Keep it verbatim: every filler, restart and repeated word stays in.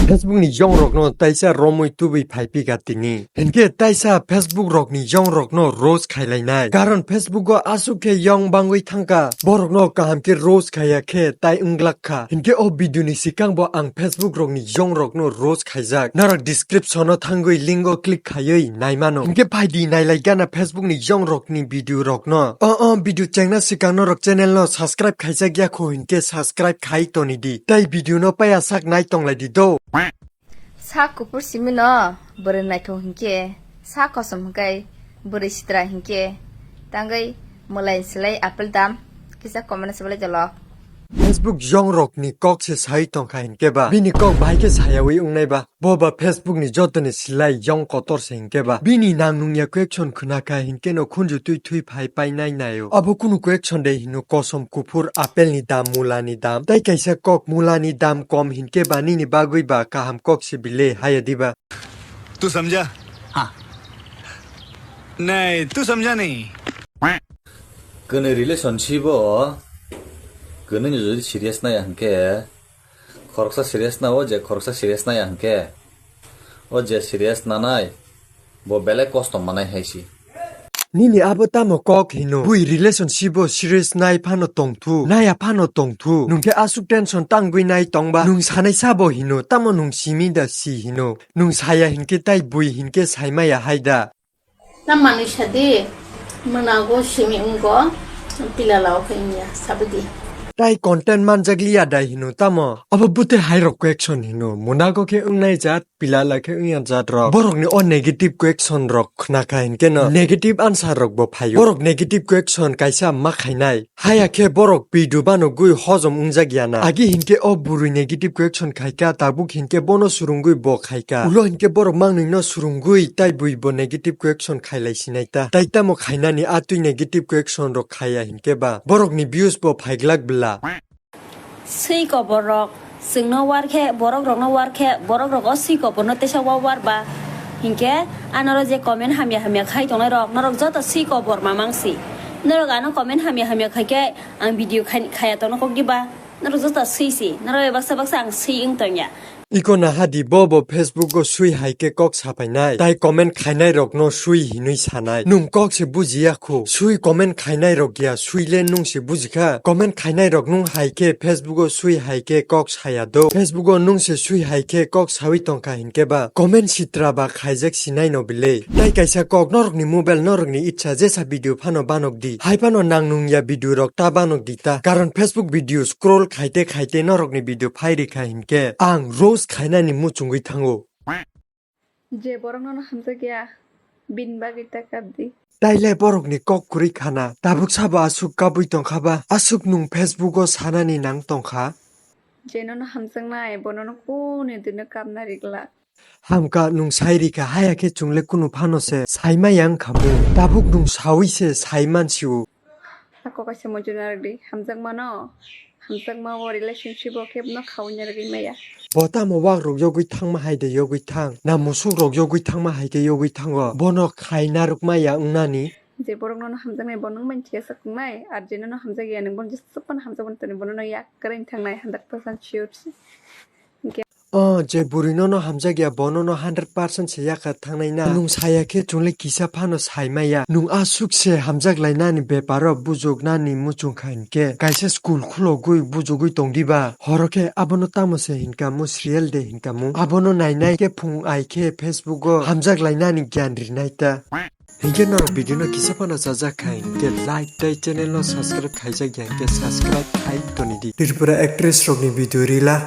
Facebook ni yong rokno taisa romwi tubui phai pika tini. Hinkhe taisa Facebook rokni yong rokno roast khailainai. Karon Facebook o aswk khe yong bangwi thangkha. Borokno kaham khe roast khaiya khe tai wnglakkha. Hinkhe o video ni sikang bo ang Facebook rokni yong rokno roast khaijak. Norok description o thangwi link o click khaiwi naimano. Hinkhe phaidi nailaigana Facebook ni yong rokni video rokno. O, o video chengna sikang norok channel no subscribe khaijak ya kho hinkhe subscribe khai toni di. Tai video no paya sak nai tonglai di do. Sak kuphur simi no bwrwi naithok hinkhe, sak kosom hinkhe bwrwi sitra hinkhe, tangwi mwlai swlai apple dam, kisa comment swlai jolok. Facebook yong rokni kok se sai tongkha hinkhe ba, bini kok bahai khe sayawi wngnai ba, bo ba Facebook ni joto ni slai yong kotor se hinkhe ba, bini nang nungya question khwna kha hinkhe no khunju twi thui phai painai naio. Abo kunu question de hino kosom kuphur apple ni dam, mula ni dam, tai kaisa kok mula ni dam kom hinkhe ba nini bagwi ba kaham kok se bile haya diba. तू समझा? हाँ। नहीं, तू समझा नहीं। Kwnwi relationship o kwnwi ni jodi serious naya hinkhe, khoroksa serious na o je khoroksa serious naya hinkhe, o je serious nanai bo belai kosto manai hai si. Nini abo tamo kok hino? Bui relationship o serious nai phano tongthu, naya phano tongthu. Nwng khe aswk tension tangwi nai tongba? Nwng sanai sabo hino, tamo nwng simi da si hino? Nwng saya hinkhe tai bui hinkhe saimaya hai da? Tamo manwi sadi, mwnago simi wnggo, pilalao khe wngya, sabidi. Tai content manjak liya dai hino tamo? Abo bwtwi hai rok question hino, mwnago khe wngnai jat, pilala khe wngya jat rok. Borokni o negative question rok khna kha hinkhe no negative answer rok bo phaio. Borok negative question kaisa ma khainai. Haya khe borok pidu bano gui hojom wngjak ya na. Agi hinkhe o bwrwi negative question khaika, tabuk hinkhe bono surungwi bo khaika. Ulo hinkhe borok mangnwi no surungwi tai bui bo negative question khailai sinai ta. Tai tamo khainani a twi negative question rok khaya hinkhe ba borokni views bo phaiglak bwla. Swi kobor rok chwngno war khe, borok rokno war khe, borok rok o swi kobor no teisa wa war ba hinkhe, anoro je comment hamya hamya khai tongnai rok, norok joto swi kobor mamang si. Norok ano comment hamya hamya khai khe ang video khai, khaya tongno kok diba? Norok joto swi si, norok bai baksa baksa ang swi wng tongya. Iko naha di, bo bo Facebook o swi hai khe kok sapainai, tai comment khainai rokno swi hinwi sanai. Nwng kok se bujiya khu, swi comment khainai rok ya, swi le nwng se bujikha. Comment khainai rok nwng hai khe Facebook o swi hai khe kok saya do. Facebook o nwng se swi hai khe kok sawi tongkha hinkhe ba comment sitra ba khaijak sinai no bile. Tai kaisa kok norokni mobile norokni itsa jesa video phano banok di. Hai phano nang nung ya video rok ta banok di ta. Karon Facebook video scroll khaite khaite norokni video phai rikha hinkhe ang roast khainani muchungwi thango. Je borok nono hamjak ya, bini bagwi ta kap di. Taile borokni kok kwrwi khana, tabuk sabo aswk kabwi tongkha ba, aswk nwng Facebook o sanani nang tongkha. Je nono hamjaknai, bo nono kunu dino kapna rikla. Hamka nwng sai rikha, haya khe chwngle kunu phano se saima yang khamu. Tabuk nwng sawi se sai mansio. Ako kaisa mujuna rwdi, hamjakmano, hamjakma o relationship o khe no khaui narwgwi maya. Bo tamo wak rok yogwi thangma hai de yogwi thang, na musuk rok yogwi thangma hai khe yogwi thango, bono khai narwkma ya wngnani. Je borok nono hamjaknai bo nwng manthi ya sak wngnai, ar je nono hamjak ya nwng bono jesuk phano hamjak mani toni, bono no yak kwrwini thangnai, hundred percent sure si. O je bwrwi nono hamjak ya, bo nono hundred percent se yakha thangnai na. Nwng saya khe chwngle kisa phano sai maya. Nwng aswk se hamjak lainani beparo bujok nani muchung kha hinkhe, kaisa school khulogwi bujogwi tong diba? Horo khe abono tamo se hinka mu, serial de hinka mu. Abono nainai khe phung ai khe Facebook o hamjak lainani gyan rinai ta. Hinkhe norok video no kisa phano chajak kha hinkhe like tei channel no subscribe khaijak ya hinkhe subscribe khai toni di. Tripura actress rokni video rila.